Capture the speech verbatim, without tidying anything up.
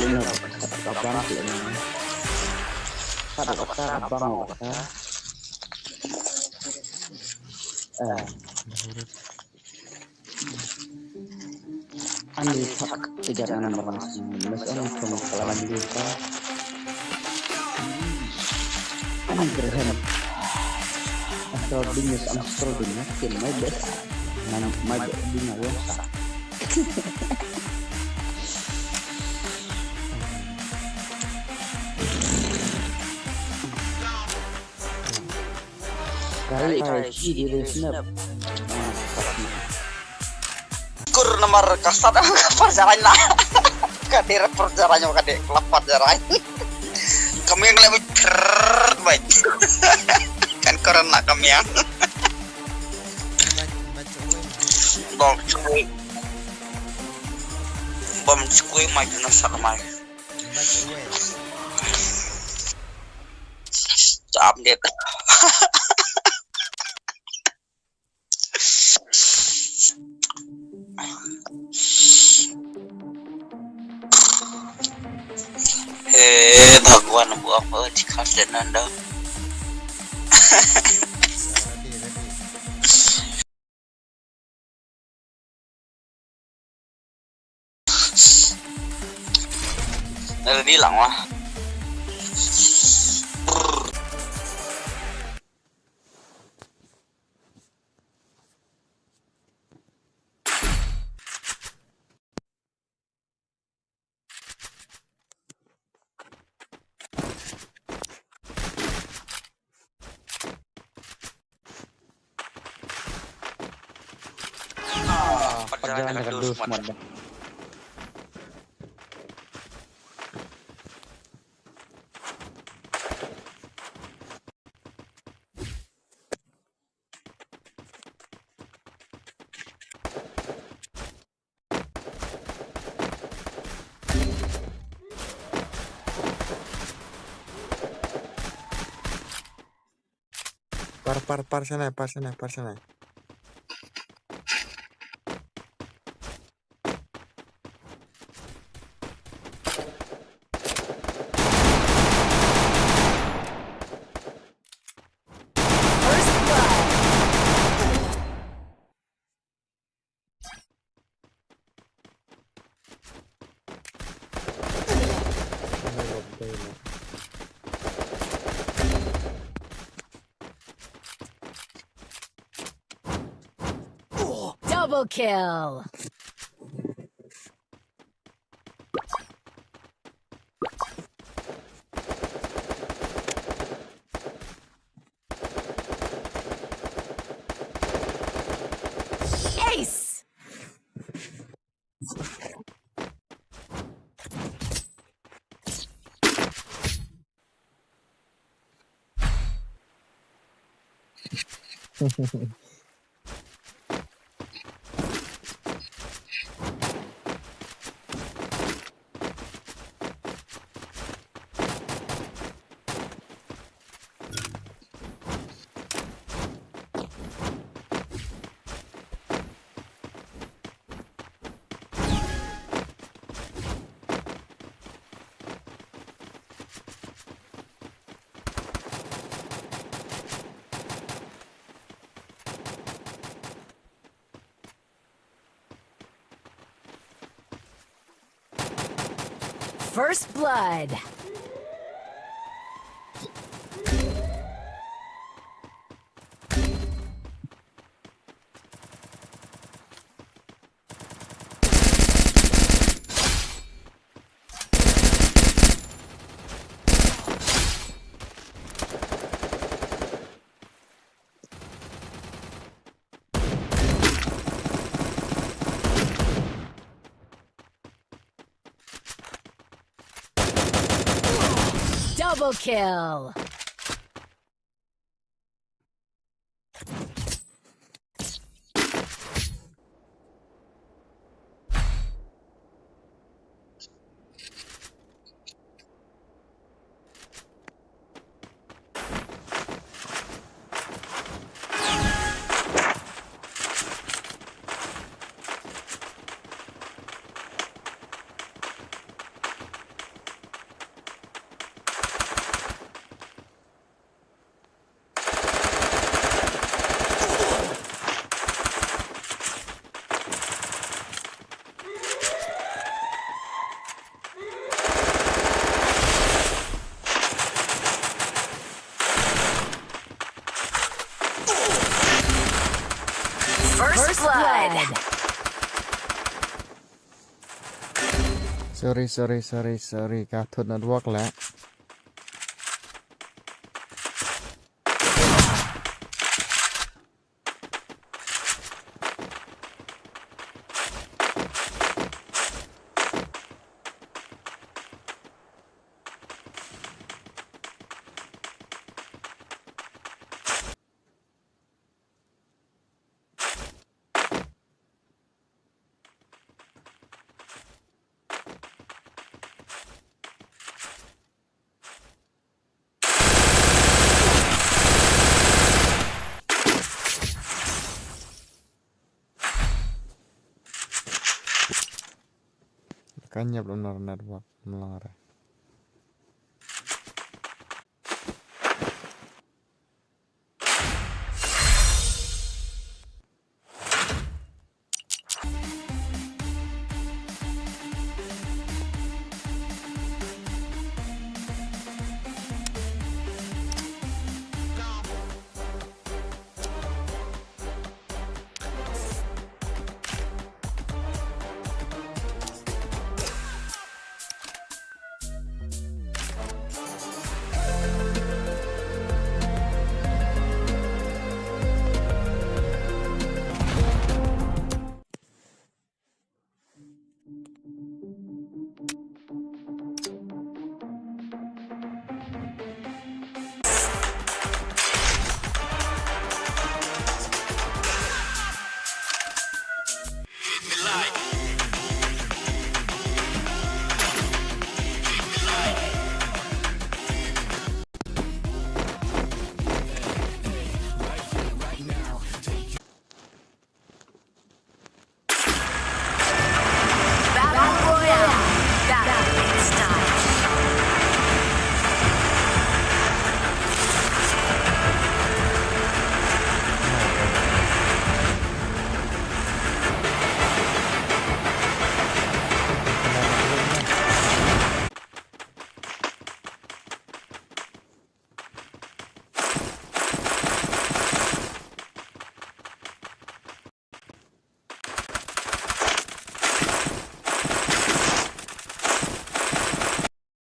Ino ka bang ka ino. Ka da ka ka bang ka. Eh. Ani tak tiga na nama. Mas ang kong kalam dito. Ani Graham. Astro Venus, Astro Venus, kin my best. Nan my best di na yosa. Kari ai chi di re snap. Kur namar kasat ka par jarain la. Ka de re par jarain ka de klap par jarain. Kami yang lebih bai. Kan koran la kami yang. Bom skui. Bom skui mai na sak mai. Chap dia. He Bhagwan, bu apa dikhat dan nanda. Ready lang lah. Ah, pagjalan ka dus mat. Par, par, par shane, par shane, par shane. First blood. Double kill. Ace! First blood. Double kill. First blood. Sorry, sorry, sorry, sorry. Ka thut network la. Ka ñiap lum na network mlong re.